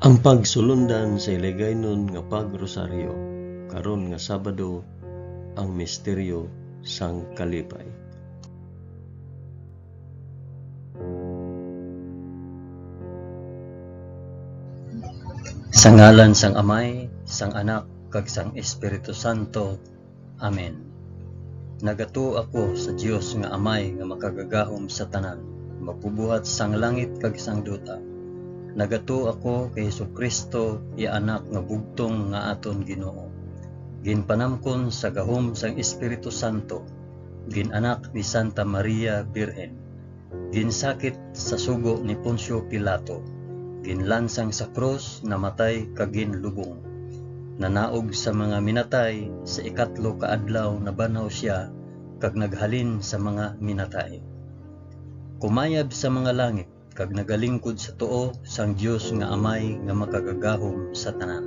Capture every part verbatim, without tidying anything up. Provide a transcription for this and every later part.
Ang pagsulundan sa Hiligaynon nga pag-rosaryo karon nga Sabado, ang misteryo sang kalipay. Sa ngalan sang Amay, sang Anak, kag sang Espiritu Santo. Amen. Nagatuo ako sa Dios nga Amay nga makagagahom sa tanan, magbubuhat sang langit kag sang duta. Nagatuo ako kay Jesu-Cristo, iya Anak nga bugtong nga aton Ginoo, ginpanamkon sa gahom sang Espiritu Santo, gin-anak ni Santa Maria Birhen, ginsakit sa sugo ni Poncio Pilato, ginlansang sa krus, namatay kag ginlubong. Nanaog sa mga minatay, sa ikatlo ka adlaw nabanhaw sia kag naghalin sa mga minatay. Kumayab sa mga langit kag nagalingkod sa tuo sang Dios nga Amay nga makagagahom sa tanan.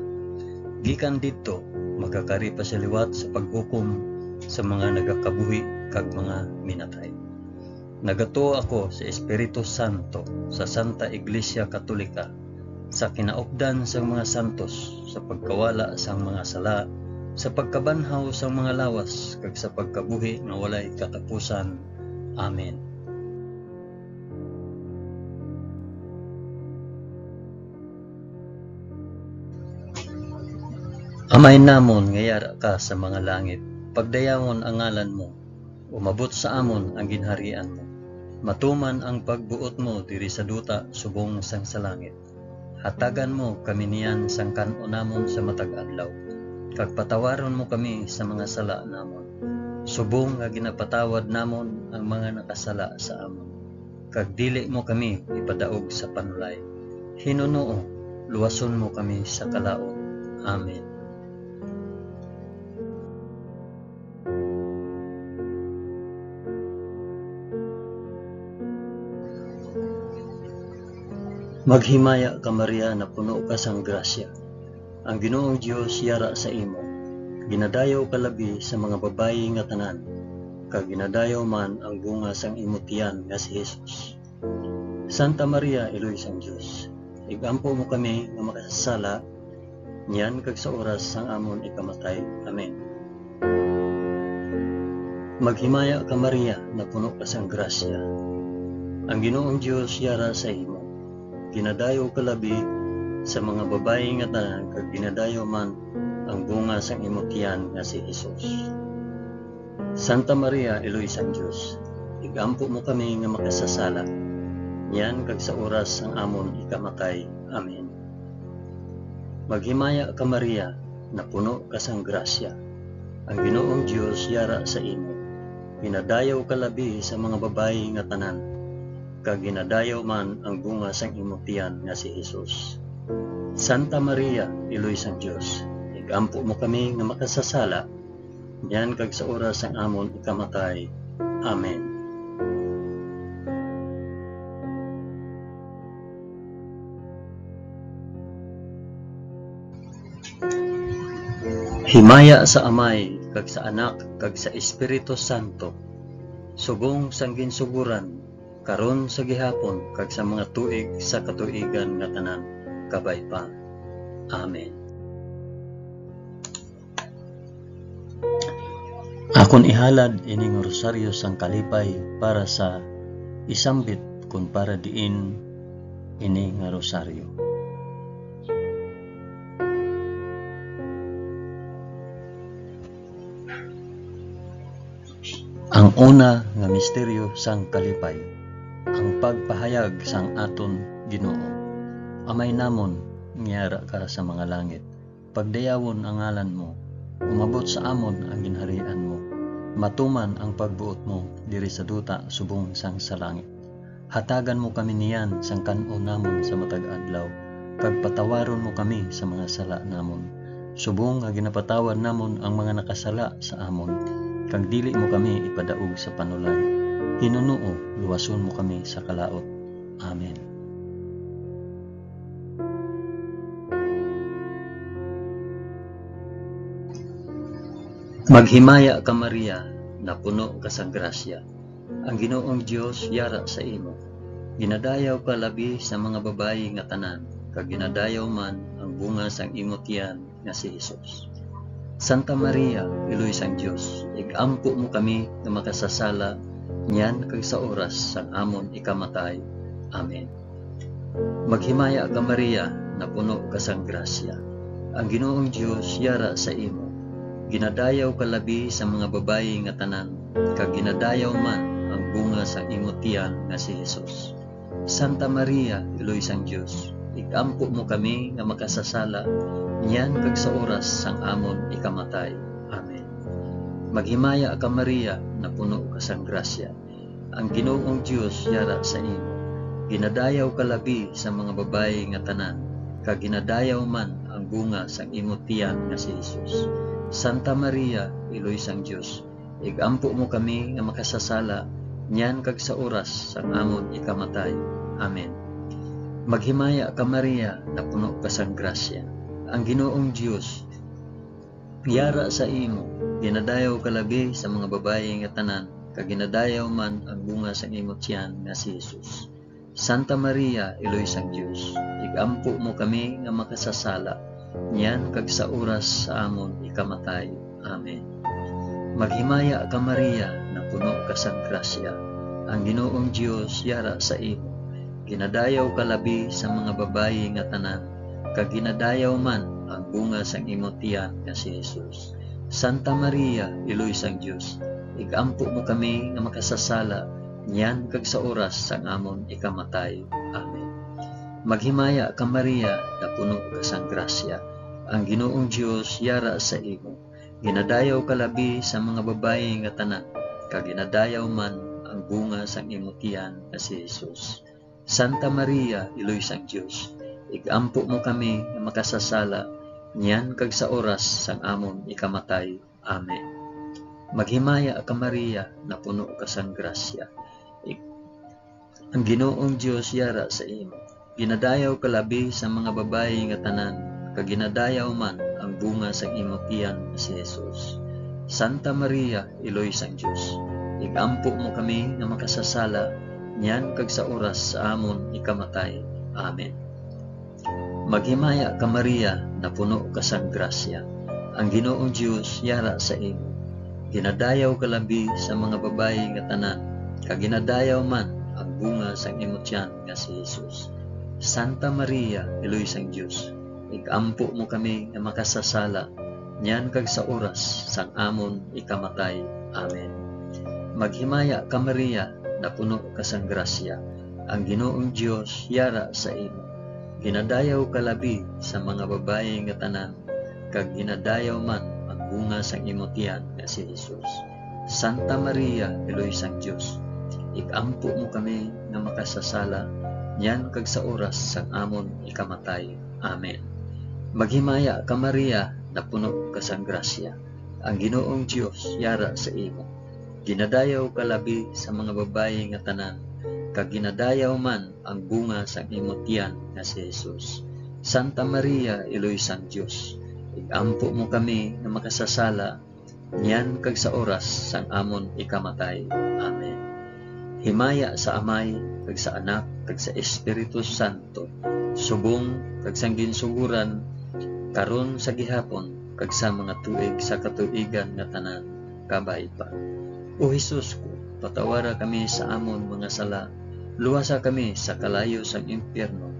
Gikan didto, magakari pa sia liwat sa paghukom sa mga nagakabuhi kag mga minatay. Nagatuo ako sa Espiritu Santo, sa Santa Iglesia Katolika, sa kinaupdan sang mga santos, sa pagkawala sang mga sala, sa pagkabanhaw sang mga lawas, kag sa pagkabuhi nga walay katapusan. Amen. Amay namon nga yara ka sa mga langit, pagdayawon ang ngalan mo. Umabot sa amon ang ginharian mo. Matuman ang pagbuot mo diri sa duta subong sang sa langit. Hatagan mo kami niyan sang kan-on namon sa matag adlaw, kag patawaron mo kami sa mga sala namon, subong nga ginapatawad namon ang mga nakasala sa amon. Kag dili mo kami ipadaog sa panulay. Hinunoo, luwason mo kami sa kalaut. Amen. Maghimaya ka, Maria, napuno ka sang grasya. Ang Ginoong Dios yara sa imo. Ginadayaw ka labi sa mga babayi nga tanan, kag ginadayaw man ang bunga sang imo tiyan nga si Jesus. Santa Maria, Iloy sang Dios, ig-ampo mo kami nga makasasala, niyan kag sa oras sang amon ikamatay. Amen. Maghimaya ka, Maria, napuno ka sang grasya. Ang Ginoong Dios yara sa imo. Ginadayaw ka labi sa mga babayi nga tanan, kag ginadayaw man ang bunga sang imo tiyan nga si Jesus. Santa Maria, Iloy sang Dios, ig-ampo mo kami nga makasasala, niyan kag sa oras sang amon ikamatay. Amen. Maghimaya ka, Maria, napuno ka sang grasya. Ang Ginoong Dios yara sa imo. Ginadayaw ka labi sa mga babayi nga tanan, kag ginadayaw man ang bunga sang imo tiyan nga si Jesus. Santa Maria, Iloy sang Dios, ig-ampo mo kami nga makasasala, niyan kag sa oras sang amon ikamatay. Amen. Himaya sa Amay, kag sa Anak, kag sa Espiritu Santo, subong sang ginsugoran, karon, sa gihapon, kag sa mga tuig sa katuigan nga tanan. Kabay pa. Amen. Akon ihalad ini nga rosaryo sang kalipay para sa isambit kon para diin ini nga rosaryo. Ang una nga misteryo sang kalipay, ang pagpahayag sang aton Ginoo. Amay namon nga yara ka sa mga langit, pagdayawon ang ngalan mo. Umabot sa amon ang ginharian mo. Matuman ang pagbuot mo diri sa duta subong sang sa langit. Hatagan mo kami niyan sang kan-on namon sa matag adlaw, kag patawaron mo kami sa mga sala namon, subong nga ginapatawad namon ang mga nakasala sa amon, kag dili mo kami ipadaog sa panulay. Hinunoo, luwason mo kami sa kalaut. Amen. Maghimaya ka, Maria, napuno ka sang grasya. Ang Ginoong Dios yara sa imo. Ginadayaw ka labi sa mga babayi nga tanan, kag ginadayaw man ang bunga sang imo tiyan nga si Jesus. Santa Maria, Iloy sang Dios, ig-ampo mo kami nga makasasala niyan kag sa oras sang amon ikamatay. Amen. Maghimaya ka, Maria, napuno ka sang grasya. Ang Ginoong Dios yara sa imo. Ginadayaw ka labi sa mga babayi nga tanan, kag ginadayaw man ang bunga sang imo tiyan nga si Jesus. Santa Maria, Iloy sang Dios, ig-ampo mo kami nga makasasala niyan kag sa oras sang amon ikamatay. Amen. Maghimaya ka, Maria, napuno ka sang grasya. Ang Ginoong Dios yara sa imo. Ginadayaw ka labi sa mga babayi nga tanan, kag ginadayaw man ang bunga sang imo tiyan nga si Jesus. Santa Maria, Iloy sang Dios, ig-ampo mo kami nga makasasala niyan kag sa oras sang amon ikamatay. Amen. Maghimaya ka, Maria, napuno ka sang grasya. Ang Ginoong Dios yara sa imo. Ginadayaw ka labi sa mga babayi nga tanan, kag ginadayaw man ang bunga sang imo tiyan nga si Jesus. Santa Maria, Iloy sang Dios, ig-ampo mo kami nga makasasala, niyan kag sa oras sa amon ikamatay. Amen. Maghimaya ka, Maria, napuno ka sang grasya. Ang Ginoong Dios yara sa imo. Ginadayaw ka labi sa mga babayi nga tanan, kag ginadayaw man ang bunga sang imo tiyan nga si Jesus. Santa Maria, Iloy sang Dios, ig-ampo mo kami nga makasasala, niyan kag sa oras sang amon ikamatay. Amen. Maghimaya ka, Maria, napuno ka sang grasya. Ang Ginoong Dios yara sa imo. Ginadayaw ka labi sa mga babayi nga tanan, kag ginadayaw man ang bunga sang imo tiyan nga si Jesus. Santa Maria, Iloy sang Dios, ig-ampo mo kami nga makasasala, niyan kag sa oras sang amon ikamatay. Amen. Maghimaya ka, Maria, napuno ka sang grasya. Ig-, ang Ginoong Dios yara sa imo. Ginadayaw ka labi sa mga babayi nga tanan, kag ginadayaw man ang bunga sang imo tiyan nga si Jesus. Santa Maria, Iloy sang Dios, ig-ampo mo kami nga makasasala, niyan kag sa oras sa amon ikamatay. Amen. Maghimaya ka, Maria, napuno ka sang grasya. Ang Ginoong Dios yara sa imo. Ginadayaw ka labi sa mga babayi nga tanan, kag ginadayaw man ang bunga sang imo tiyan nga si Jesus. Santa Maria, Iloy sang Dios, ig-ampo mo kami nga makasasala, niyan kag sa oras sang amon ikamatay. Amen. Maghimaya ka, Maria, napuno ka sang grasya. Ang Ginoong Dios yara sa imo. Ginadayaw ka labi sa mga babayi nga tanan, kag ginadayaw man ang bunga sang imo tiyan nga si Jesus. Santa Maria, Iloy sang Dios, ig-ampo mo kami nga makasasala, niyan kag sa oras sang amon ikamatay. Amen. Maghimaya ka, Maria, napuno ka sang grasya. Ang Ginoong Dios yara sa imo. Ginadayaw ka labi sa mga babayi nga tanan, kag ginadayaw man ang bunga sang imo tiyan nga si Jesus. Santa Maria, Iloy sang Dios, ig-ampo mo kami nga makasasala, niyan kag sa oras sang amon ikamatay. Amen. Himaya sa Amay, kag sa Anak, kag sa Espiritu Santo, subong kag sang ginsuguran, karon, sa gihapon, kag sa mga tuig sa katuigan nga tanan. Kabay pa. O Jesus ko, patawara kami sa amon mga sala, luwasa kami sa kalayo sang impyerno,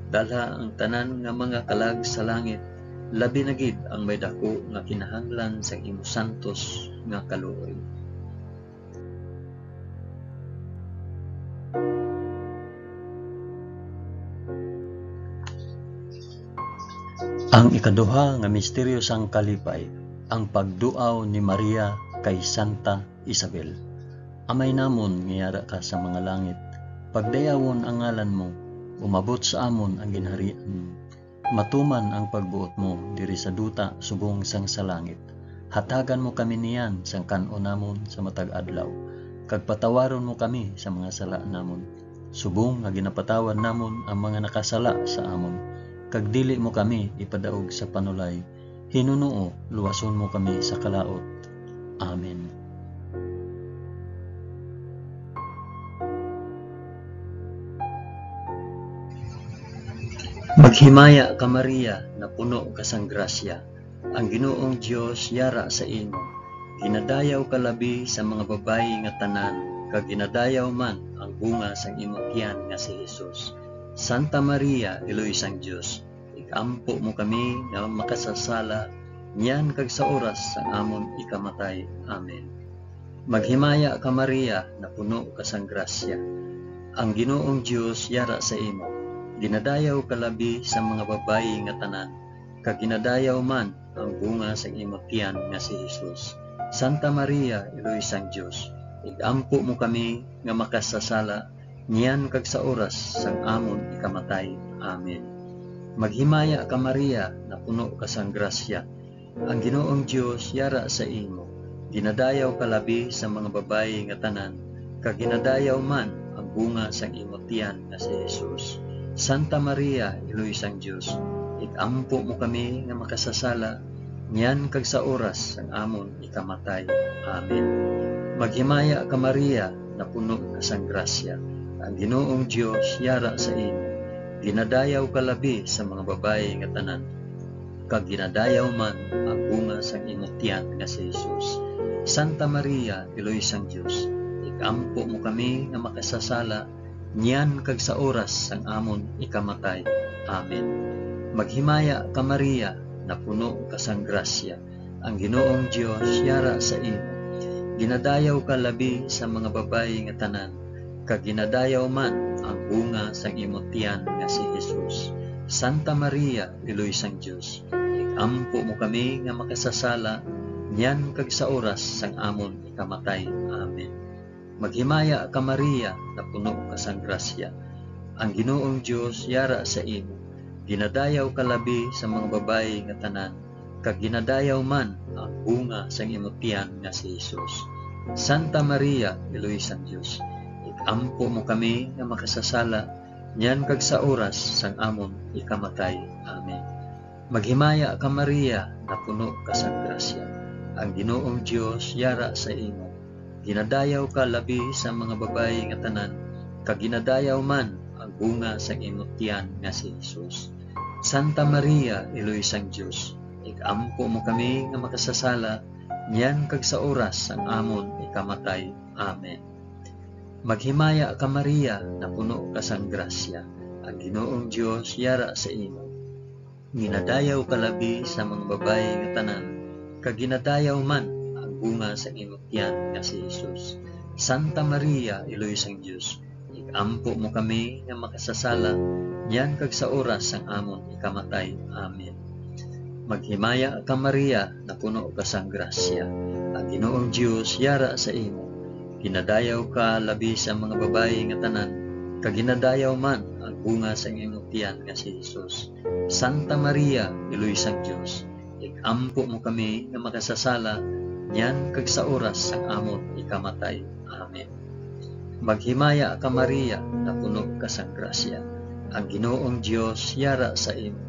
dalha ang tanan nga mga kalag sa langit, labi na gid ang may daku nga kinahanglan sang imo santos nga kaluoy. Ang ikaduha nga misteryo sang kalipay, ang pagduaw ni Maria kay Santa Isabel. Amay namon nga yara ka sa mga langit, pagdayawon ang ngalan mo, umabot sa amon ang ginharian mo. Matuman ang pagbuot mo diri sa duta subong sang sa langit. Hatagan mo kami niyan sang kan-on namon sa matag adlaw, kag patawaron mo kami sa mga sala namon, subong nga ginapatawad namon ang mga nakasala sa amon, kag dili mo kami ipadaog sa panulay, hinunoo luwason mo kami sa kalaut. Amen. Maghimaya ka, Maria, napuno ka sang grasya, ang Ginoong Dios yara sa imo. Ginadayaw ka labi sa mga babayi nga tanan, kag ginadayaw man ang bunga sang imo tiyan nga si Jesus. Santa Maria, Iloy sang Dios, ig-ampo mo kami nga makasasala, niyan kag sa oras sang amon ikamatay. Amen. Maghimaya ka, Maria, napuno ka sang grasya. Ang Ginoong Dios yara sa imo. Ginadayaw ka labi sa mga babayi nga tanan, kag ginadayaw man ang bunga sang imo tiyan nga si Jesus. Santa Maria, Iloy sang Dios, ig-ampo mo kami nga makasasala, niyan kag sa oras sang amon ikamatay. Amen. Maghimaya ka, Maria, napuno ka sang grasya. Ang Ginoong Dios yara sa imo. Ginadayaw ka labi sa mga babayi nga tanan, kag ginadayaw man ang bunga sang imo tiyan nga si Jesus. Santa Maria, Iloy sang Dios, ig-ampo mo kami nga makasasala, niyan kag sa oras sang amon ikamatay. Amen. Maghimaya ka, Maria, napuno ka sang grasya. Ang Ginoong Dios yara sa imo. Ginadayaw ka labi sa mga babayi nga tanan, kag ginadayaw man ang bunga sang imo tiyan nga si Jesus. Santa Maria, Iloy sang Dios, ig-ampo mo kami nga makasasala, niyan kag sa oras sang amon ikamatay. Amen. Maghimaya ka, Maria, napuno ka sang grasya. Ang Ginoong Dios yara sa imo. Ginadayaw ka labi sa mga babayi nga tanan, kag ginadayaw man ang bunga sang imo tiyan nga si Jesus. Santa Maria, Iloy sang Dios, ig-ampo mo kami nga makasasala, niyan kag sa oras sang amon ikamatay. Amen. Maghimaya ka, Maria, napuno ka sang grasya. Ang Ginoong Dios yara sa imo. Ginadayaw ka labi sa mga babayi nga tanan, kag ginadayaw man ang bunga sang imo tiyan nga si Jesus. Santa Maria, Iloy sang Dios, ig-ampo mo kami nga makasasala, niyan kag sa oras sang amon ikamatay. Amen. Maghimaya ka, Maria, napuno ka sang grasya. Ang Ginoong Dios yara sa imo. Ginadayaw ka labi sa mga babayi nga tanan, kag ginadayaw man ang bunga sang imo tiyan nga si Jesus. Santa Maria, Iloy sang Dios, ig-ampo mo kami nga makasasala, niyan kag sa oras sang amon ikamatay. Amen. Maghimaya ka, Maria, napuno ka sang grasya. Ang Ginoong Dios yara sa imo. Ginadayaw ka labi sa mga babayi nga tanan, kag ginadayaw man ang bunga sang imo tiyan nga si Jesus. Santa Maria, Iloy sang Dios, ig-ampo mo kami nga makasasala, niyan kag sa oras sang amon ikamatay. Amen. Maghimaya ka, Maria, napuno ka sang grasya. Ang Ginoong Dios yara sa imo. Ginadayaw ka labi sa mga babayi nga tanan, kag ginadayaw man ang bunga sang imong tiyan nga si Jesus. Santa Maria, Iloy sang Dios, ig-ampo mo kami nga makasasala, niyan kag sa oras sang amon ikamatay. Amen. Maghimaya ka, Maria, napuno ka sang grasya. Ang Ginoong Dios yara sa imo.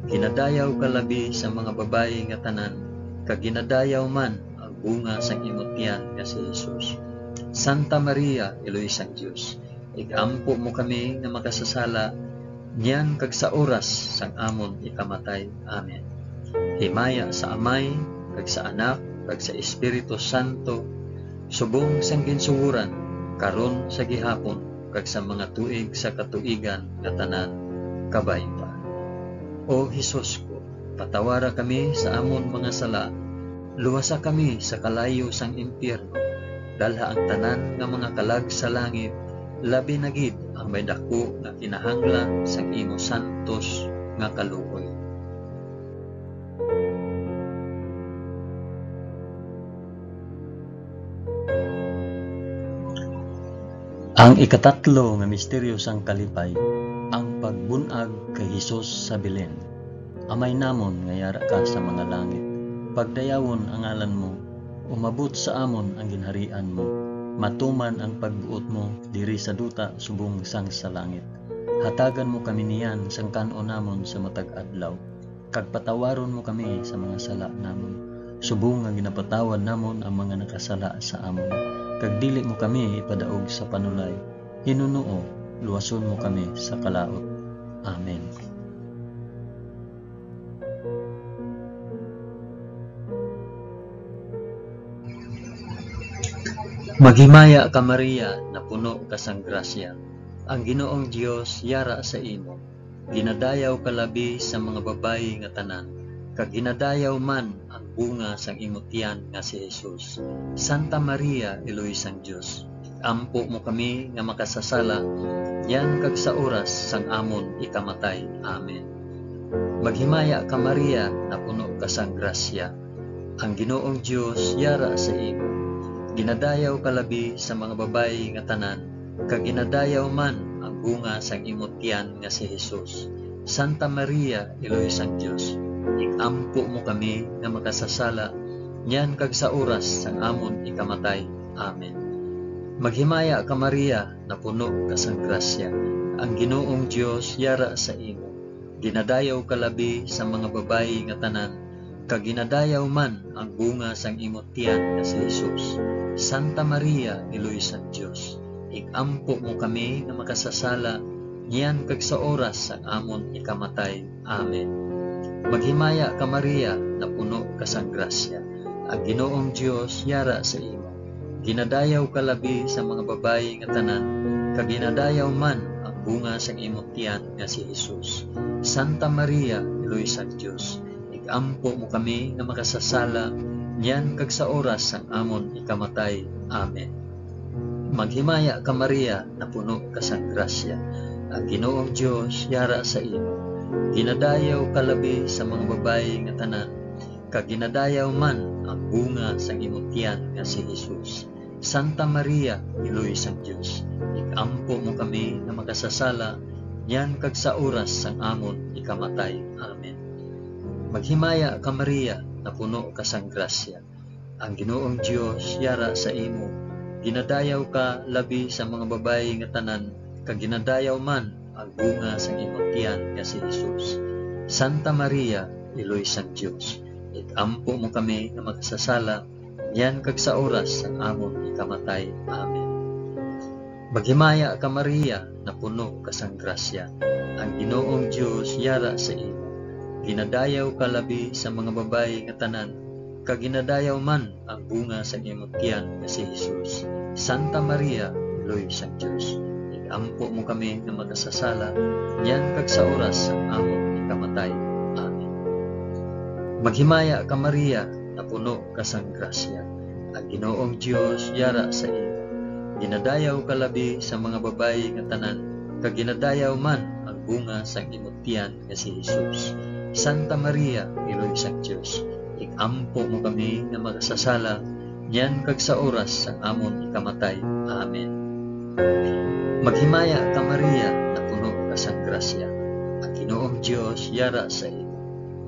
Ginadayaw ka labi sa mga babayi nga tanan, kag ginadayaw man ang bunga sang imo tiyan nga si Jesus. Santa Maria, Iloy sang Dios, ig-ampo mo kami nga makasasala, niyan kag sa oras sang amon ikamatay. Amen. Himaya sa Amay, kag sa Anak, kag sa Espiritu Santo, subong sang ginsugoran, karon, sa gihapon, kag sa mga tuig sa katuigan nga tanan. Kabay pa. O Jesus ko, patawara kami sa amon mga sala, luwasa kami sa kalayo sang impyerno, dalha ang tanan nga mga kalag sa langit, labi na gid ang may daku nga kinahanglan sang imo santos nga kaluoy. Ang ikatatlo nga misteryo sang kalipay, ang pagbun-ag kay Jesus sa Belen. Amay namon nga yara ka sa mga langit, pagdayawon ang ngalan mo, umabot sa amon ang ginharian mo, matuman ang pagbuot mo diri sa duta subong sang sa langit. Hatagan mo kami niyan sang kan-on namon sa matag adlaw, kag patawaron mo kami sa mga sala namon, subong nga ginapatawad namon ang mga nakasala sa amon, kag dili mo kami ipadaog sa panulay, hinunoo, luwason mo kami sa kalaut. Amen. Maghimaya ka, Maria, napuno ka sang grasya. Ang Ginoong Dios yara sa imo. Ginadayaw ka labi sa mga babayi nga tanan, kag ginadayaw man ang bunga sang imo tiyan nga si Jesus. Santa Maria, Iloy sang Dios, ig-ampo mo kami nga makasasala, niyan kag sa oras sang amon ikamatay. Amen. Maghimaya ka, Maria, napuno ka sang grasya. Ang Ginoong Dios yara sa imo. Ginadayaw ka labi sa mga babayi nga tanan, kag ginadayaw man ang bunga sang imo tiyan nga si Jesus. Santa Maria, Iloy sang Dios, ig-ampo mo kami nga makasasala, niyan kag sa oras sang amon ikamatay. Amen. Maghimaya ka, Maria, napuno ka sang grasya. Ang Ginoong Dios yara sa imo. Ginadayaw ka labi sa mga babayi nga tanan, kag ginadayaw man ang bunga sang imo tiyan nga si Jesus. Santa Maria, Iloy sang Dios, ig-ampo mo kami nga makasasala, niyan kag sa oras sang amon ikamatay. Amen. Maghimaya ka, Maria, napuno ka sang grasya. Ang Ginoong Dios yara sa imo. Ginadayaw ka labi sa mga babayi nga tanan, kag ginadayaw man ang bunga sang imo tiyan nga si Jesus. Santa Maria, Iloy sang Dios, ig-ampo mo kami nga makasasala, niyan kag sa oras sang amon ikamatay. Amen. Maghimaya ka, Maria, napuno ka sang grasya. Ang Ginoong Dios yara sa imo. Ginadayaw ka labi sa mga babayi nga tanan, kag ginadayaw man ang bunga sang imo tiyan nga si Jesus. Santa Maria, Iloy sang Dios, ig-ampo mo kami nga makasasala, niyan kag sa oras sang amon ikamatay. Amen. Maghimaya ka, Maria, napuno ka sang grasya. Ang Ginoong Dios yara sa imo. Ginadayaw ka labi sa mga babayi nga tanan, kag ginadayaw man ang bunga sang imo tiyan nga si Jesus. Santa Maria, Iloy sang Dios, ig-ampo mo kami nga makasasala, niyan kag sa oras sang amon ikamatay. Amen. Maghimaya ka, Maria, napuno ka sang grasya. Ang Ginoong Dios yara sa imo. Ginadayaw ka labi sa mga babayi nga tanan, kag ginadayaw man ang bunga sang imo tiyan nga si Jesus. Santa Maria, Iloy sang Dios, ig-ampo mo kami nga makasasala, niyan kag sa oras sang amon ikamatay. Amen. Maghimaya ka, Maria, napuno ka sang grasya. Ang Ginoong Dios yara sa imo. Ginadayaw ka labi sa mga babayi nga tanan, kag ginadayaw man ang bunga sang imo tiyan nga si Jesus. Santa Maria, Iloy sang Dios, ig-ampo mo kami nga makasasala, niyan kag sa oras sang amon ikamatay. Amen. Maghimaya ka, Maria, napuno ka sang grasya. Ang Ginoong Dios yara sa imo.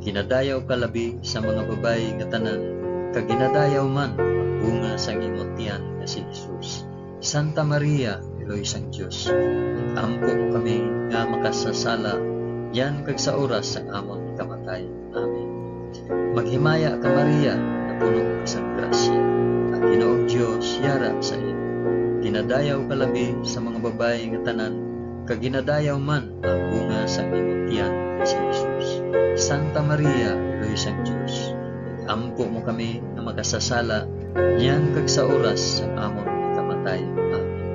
Ginadayaw ka labi sa mga babayi nga tanan, kag ginadayaw man ang bunga sang imo tiyan nga si Jesus. Santa Maria, Iloy sang Dios, ampo mo kami nga makasasala, niyan kag sa oras sang amon kamatay. Amen. Maghimaya ka, Maria, napuno ka sang grasya. Ang Ginoong Dios yara sa imo. Ginadayaw ka labi sa mga babayi nga tanan, kag ginadayaw man ang bunga sang imo tiyan nga si Jesus. Santa Maria, Iloy sang Dios, ampo mo kami nga makasasala, niyan kag sa oras sang amon kamatay. Amen.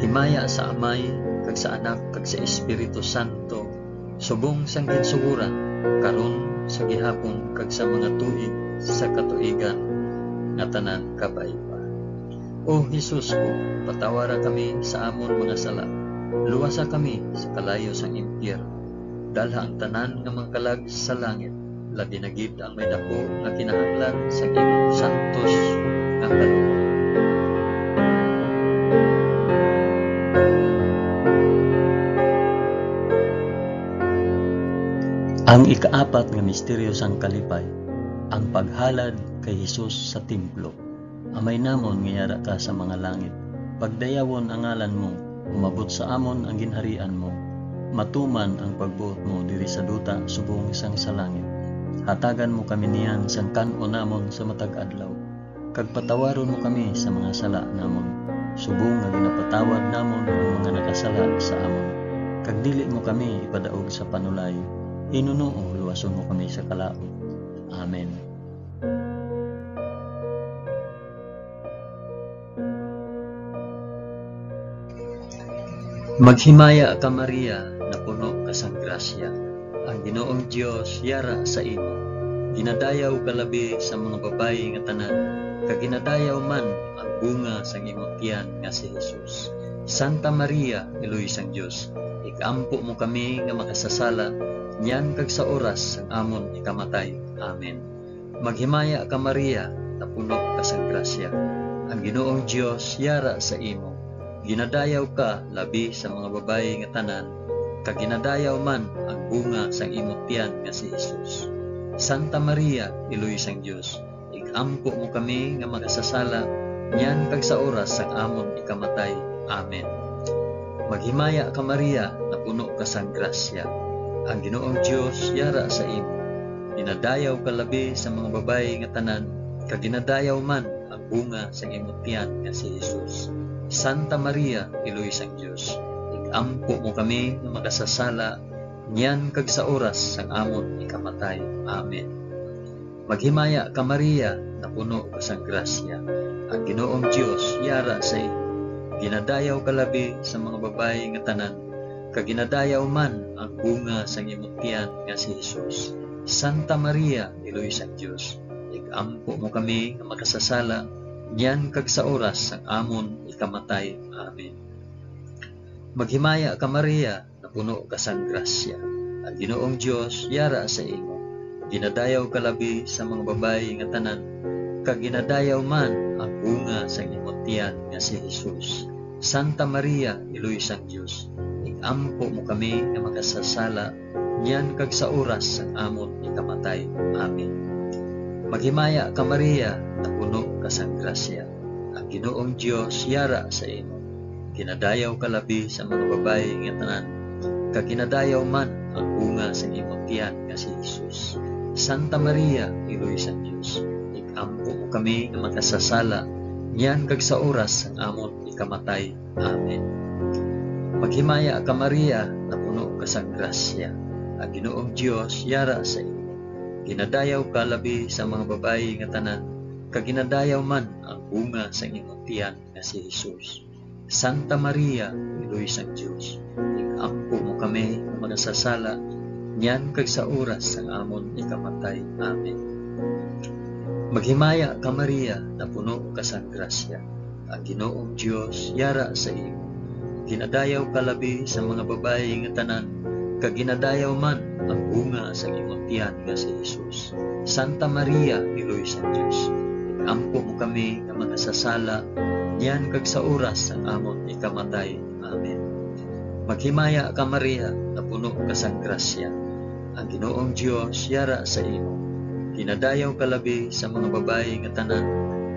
Himaya sa Amay, kag sa Anak, kag sa Espiritu Santo, subong sang ginsuguran, karon, sa gihapon, kag sa mga tuig sa katuigan nga tanan. Kabay pa. O Jesus ko, patawara kami sa amon mga sala, luwasa kami sa kalayo sang impyerno, dalha ang tanan nga mga kalag sa langit, labi na gid ang may daku nga kinahanglan sa imong santos nga kalooban. Ang ikaapat nga misteryo sang kalipay, ang paghalad kay Jesus sa templo. Amay namon nga yara ka sa mga langit, pagdayawon ang ngalan mo, umabot sa amon ang ginharian mo, matuman ang pagbuot mo diri sa duta subong sang sa langit. Hatagan mo kami niyan sang kan-on namon sa matag adlaw, kag patawaron mo kami sa mga sala namon, subong nga ginapatawad namon ang mga nakasala sa amon. Kag dili mo kami ipadaog sa panulay, hinunoo luwason mo kami sa kalaut. Amen. Maghimaya ka, Maria, napuno ka sang grasya. Ang Ginoong Dios yara sa imo. Ginadayaw ka labi sa mga babayi nga tanan, kag ginadayaw man ang bunga sang imo tiyan nga si Jesus. Santa Maria, Iloy sang Dios, ig-ampo mo kami nga makasasala, niyan kag sa oras sang amon ikamatay. Amen. Maghimaya ka, Maria, napuno ka sang grasya. Ang Ginoong Dios yara sa imo. Ginadayaw ka labi sa mga babayi nga tanan, kag ginadayaw man ang bunga sang imo tiyan nga si Jesus. Santa Maria, Iloy sang Dios, ig-ampo mo kami nga makasasala, niyan kag sa oras sang amon ikamatay. Amen. Maghimaya ka, Maria, napuno ka sang grasya. Ang Ginoong Dios yara sa imo. Ginadayaw ka labi sa mga babayi nga tanan, kag ginadayaw man ang bunga sang imo tiyan nga si Jesus. Santa Maria, Iloy sang Dios, ig-ampo mo kami nga makasasala, niyan kag sa oras sang amon ikamatay. Amen. Maghimaya ka, Maria, napuno ka sang grasya. Ang Ginoong Dios yara sa imo. Ginadayaw ka labi sa mga babayi nga tanan, kag ginadayaw man ang bunga sang imo tiyan nga si Jesus. Santa Maria, Iloy sang Dios, ig-ampo mo kami nga makasasala, niyan kag sa oras sang amon ikamatay. Amen. Maghimaya ka, Maria, napuno ka sang grasya. Ang Ginoong Dios yara sa imo. Ginadayaw ka labi sa mga babayi nga tanan, kag ginadayaw man ang bunga sang imo tiyan nga si Jesus. Santa Maria, Iloy sang Dios, ig-ampo mo kami nga makasasala, niyan kag sa oras sang amon ikamatay. Amen. Maghimaya ka, Maria, napuno ka sang grasya. Ang Ginoong Dios yara sa imo. Ginadayaw ka labi sa mga babayi nga tanan, kag ginadayaw man ang bunga sang imo tiyan nga si Jesus. Santa Maria, Iloy sang Dios, ig-ampo mo kami nga makasasala, niyan kag sa oras sang amon ikamatay. Amen. Maghimaya ka, Maria, napuno ka sang grasya. Ang Ginoong Dios yara sa imo. Ginadayaw ka labi sa mga babayi nga tanan, kag ginadayaw man ang bunga sang imo tiyan nga si Jesus. Santa Maria, Iloy sang Dios, ig-ampo mo kami nga makasasala, niyan kag sa oras sang amon ikamatay. Amen. Maghimaya ka, Maria, napuno ka sang grasya. Ang Ginoong Dios yara sa imo. Ginadayaw ka labi sa mga babayi nga tanan, kag ginadayaw man ang bunga sang imo tiyan nga si Jesus. Santa Maria, Iloy sang Dios, ig-ampo mo kami nga makasasala, niyan kag sa oras sang amon ikamatay. Amen. Maghimaya ka, Maria, napuno ka sang grasya. Ang Ginoong Dios yara sa imo. Ginadayaw ka labi sa mga babayi nga tanan,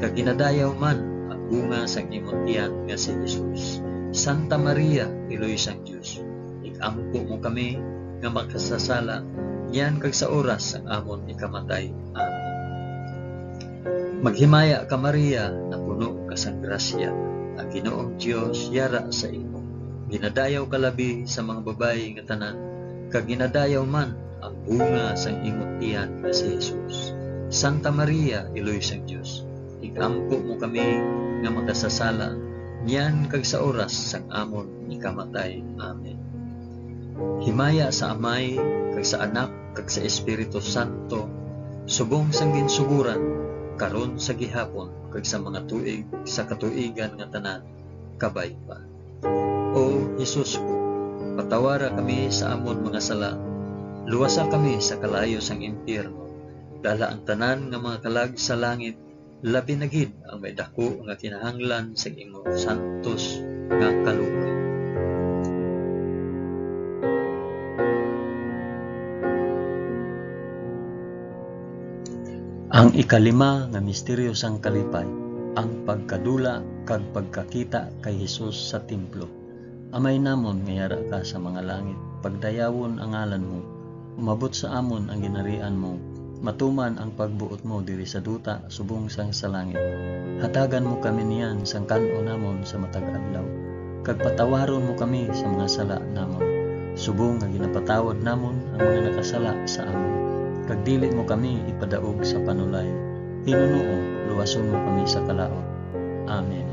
kag ginadayaw man ang bunga sang imo tiyan nga si Jesus. Santa Maria, Iloy sang Dios, ig-ampo mo kami nga makasasala, niyan kag sa oras sang amon ikamatay. Amen. Maghimaya ka, Maria, napuno ka sang grasya. Ang Ginoong Dios yara sa imo. Ginadayaw ka labi sa mga babayi nga tanan, kag ginadayaw man ang bunga sang imo tiyan nga si Jesus. Santa Maria, Iloy sang Dios, ig-ampo mo kami nga makasasala, niyan kag sa oras sang amon ikamatay. Amen. Himaya sa Amay, kag sa Anak, kag sa Espiritu Santo, subong sang ginsugoran, karon, sa gihapon, kag sa mga tuig sa katuigan nga tanan. Kabay pa. O Jesus ko, patawara kami sa amon mga sala, luwasa kami sa kalayo sang impyerno, dala ang tanan nga mga kalag sa langit, labi na gid ang may daku nga kinahanglan sa imo santos nga kaluoy. Ang ikalima nga misteryo sang kalipay, ang pagkadula kag pagkakita kay Jesus sa templo. Amay namon nga yara ka sa mga langit, pagdayawon ang ngalan mo. Umabot sa amon ang ginharian mo. Matuman ang pagbuot mo diri sa duta subong sang sa langit. Hatagan mo kami niyan sang kan-o namon sa matag adlaw, kag patawaron mo kami sa mga sala namon, subong nga ginapatawad namon ang mga nakasala sa amon. Kag dili mo kami ipadaog sa panulay. Hinunoo, luwason mo kami sa kalaut. Amen.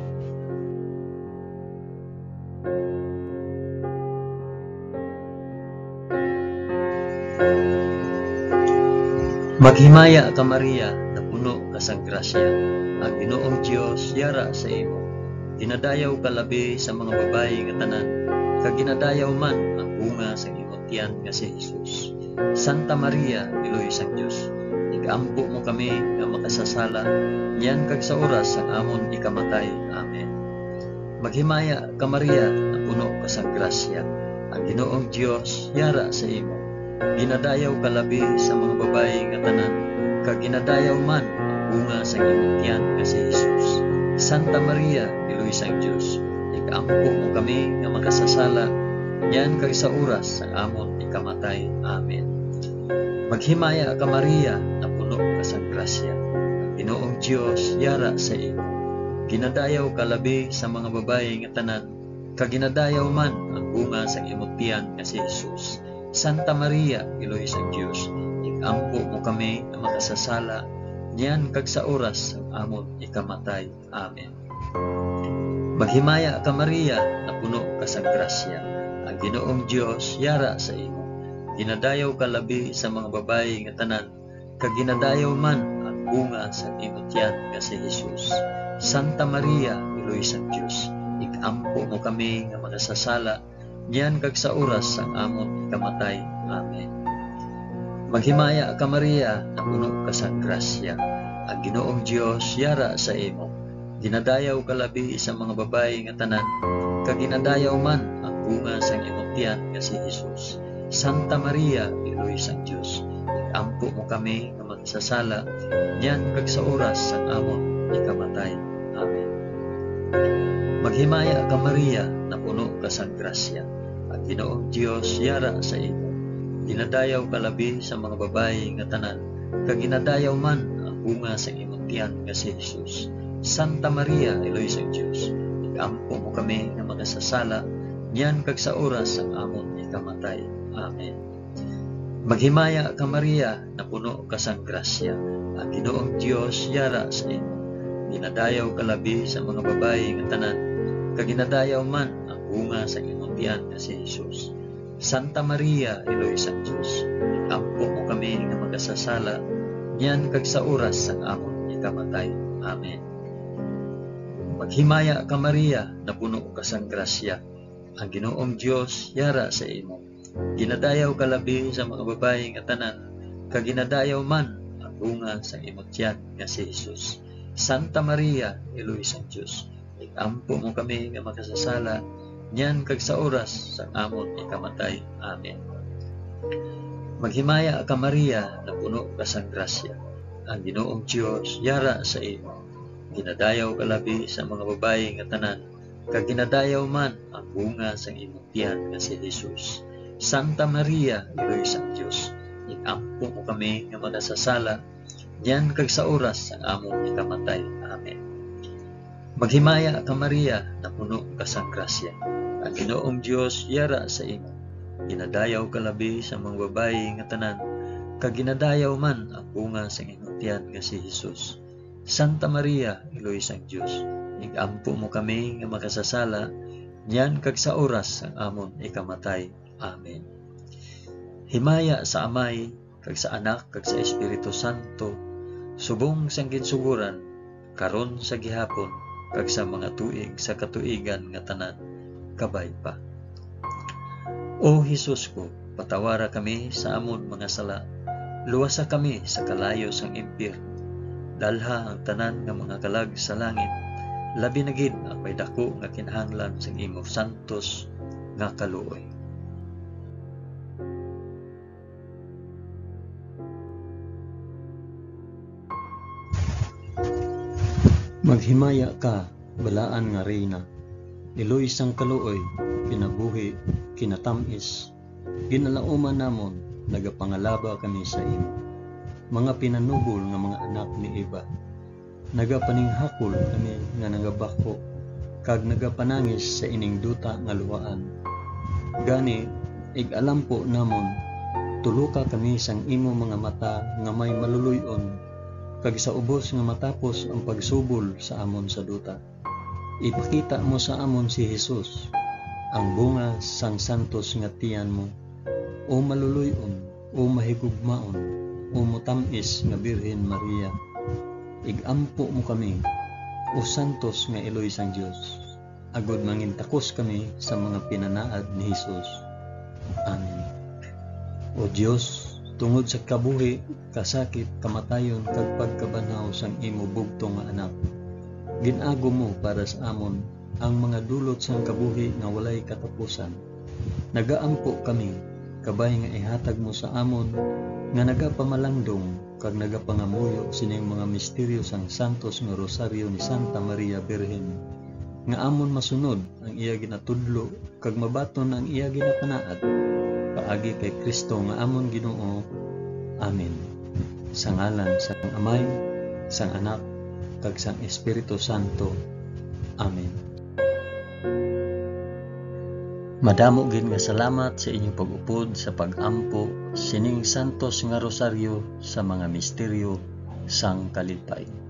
Maghimaya ka, Maria, napuno ka sang grasya, ang Ginoong Dios yara sa imo. Ginadayaw ka labi sa mga babayi nga tanan, kag ginadayaw man ang bunga sang imong tiyan nga si Jesus. Santa Maria, Iloy sang Dios, igampo mo kami nga makasasala, niyan kag sa oras sang amon ikamatay. Amen. Maghimaya ka, Maria, napuno ka sang grasya, ang Ginoong Dios yara sa imo. Ginadayaw ka labi sa mga babayi nga tanan, kag ginadayaw man ang bunga sang imong tiyan nga si Jesus. Santa Maria, Iloy sang Dios, igampo mo kami nga makasasala, niyan kag sa oras sang amon ikamatay. Amen. Maghimaya ka, Maria, napuno ka sang grasya, ang Ginoong Dios yara sa imo. Ginadayaw ka labi sa mga babayi nga tanan, kag ginadayaw man ang bunga sang imong tiyan nga si Jesus. Santa Maria, Iloy sang Dios, igampo mo kami nga makasasala, niyan kag sa oras sang amon ikamatay. Amen. Maghimaya ka, Maria, napuno ka sang grasya, ang Ginoong Dios yara sa imo. Ginadayaw ka labi sa mga babayi nga tanan, kag ginadayaw man ang bunga sang imong tiyan nga si Jesus. Santa Maria, Iloy sang Dios, igampo mo kami nga makasasala, niyan kag sa oras sang amon ikamatay. Amen. Maghimaya ka, Maria, napuno ka sang grasya, ang Ginoong Dios yara sa imo. Ginadayaw ka labi sa mga babayi nga tanan, kag ginadayaw man ang bunga sang imong tiyan nga si Jesus. Santa Maria, Iloy sang Dios, igampo mo kami nga makasasala, niyan kag sa oras sang amon ikamatay. Amen. Maghimaya ka, Maria, napuno ka sang grasya, ang Ginoong Dios yara sa imo. Ginadayaw ka labi sa mga babayi nga tanan, kag ginadayaw man ang bunga sang imong tiyan nga si Jesus. Santa Maria, Iloy sang Dios, igampo mo kami nga makasasala, niyan kag sa oras sang amon ikamatay. Amen. Maghimaya ka, Maria, napuno ka sang grasya, ang Ginoong Dios yara sa imo. Ginadayaw ka labi sa mga babayi nga tanan, kag ginadayaw man ang bunga sa imong tiyan nga si Jesus. Santa Maria, Iloy sang Dios, igampo mo kami nga makasasala, niyan kag sa oras sang amon ikamatay. Amen. Maghimaya ka, Maria, napuno ka sang grasya, ang Ginoong Dios yara sa imo. Ginadayaw ka labi sa mga babayi nga tanan, kag ginadayaw man ang bunga sang imong tiyan nga si Jesus. Santa Maria, Iloy sang Dios, igampo mo kami nga makasasala, niyan kag sa oras sang amon ikamatay. Amen. Maghimaya ka, Maria, napuno ka sang grasya, ang Ginoong Dios yara sa imo. Ginadayaw ka labi sa mga babayi nga tanan, kag ginadayaw man ang bunga sang imong tiyan nga si Jesus. Santa Maria, Iloy sang Dios, igampo mo kami nga makasasala, niyan kag sa oras sang amon ikamatay. Amen. Maghimaya ka, Maria, napuno ka sang grasya, ang Ginoong Dios yara sa imo. Ginadayaw ka labi sa mga babayi nga tanan, kag ginadayaw man ang bunga sang imong tiyan nga si Jesus. Santa Maria, Iloy sang Dios, igampo mo kami nga makasasala, niyan kag sa oras sang amon ikamatay. Amen. Himaya sa Amay, kag sa Anak, kag sa Espiritu Santo, subong sang ginsugoran, karon, sa gihapon, kag sa mga tuig sa katuigan nga tanan. Kabay pa. O Jesus ko, patawara kami sa amon mga sala, luwasa kami sa kalayo sang impyerno, dalha ang tanan nga mga kalag sa langit, labi na gid ang may daku nga kinahanglan sang imo santos nga kaluoy. Maghimaya ka, balaan nga Reyna, iloy sang kaluoy, kinabuhi, kinatamis, ginalauman namon, nagapangalaba kami sa imo. Mga pinanubol nga mga anak ni Eva, nagapaninghakol kami nga nagabakho, kag nagapanangis sa ining duta nga luhaan. Gani, ig-alampo namon, tuloka kami sang imo mga mata nga may maluloy-on, kag sa ubos nga matapos ang pagsubol sa amon sa duta, ipakita mo sa amon si Jesus, ang bunga sang santos nga tiyan mo, o maluloy-on, O mahigugmaon, o motam-is nga Birhen Maria, ig-ampo mo kami, o santos nga iloy sang Dios, agod mangintakos kami sa mga pinanaad ni Jesus. Amen. O Dios, tungod sa kabuhi, kasakit, kamatayon, kag pagkabanhaw sang imo bugtong nga Anak, gin-agom mo para sa amon ang mga dulot sang kabuhi nga walay katapusan. Nagaampo kami, kabay nga ihatag mo sa amon nga nagapamalangdong kag nagapangamuyo sining mga misteryo sang santos nga Rosaryo ni Santa Maria Birhen, nga amon masunod ang iya ginatudlo kag mabaton ang iya ginapanaad, paagi kay Cristo nga amon Ginoo. Amen. Sa ngalan sang Amay, sang Anak, kag sang Espiritu Santo. Amen. Madamo gid nga salamat sa inyo pag-upod sa pag-ampo sining santos nga rosaryo sa mga misteryo sang kalipay.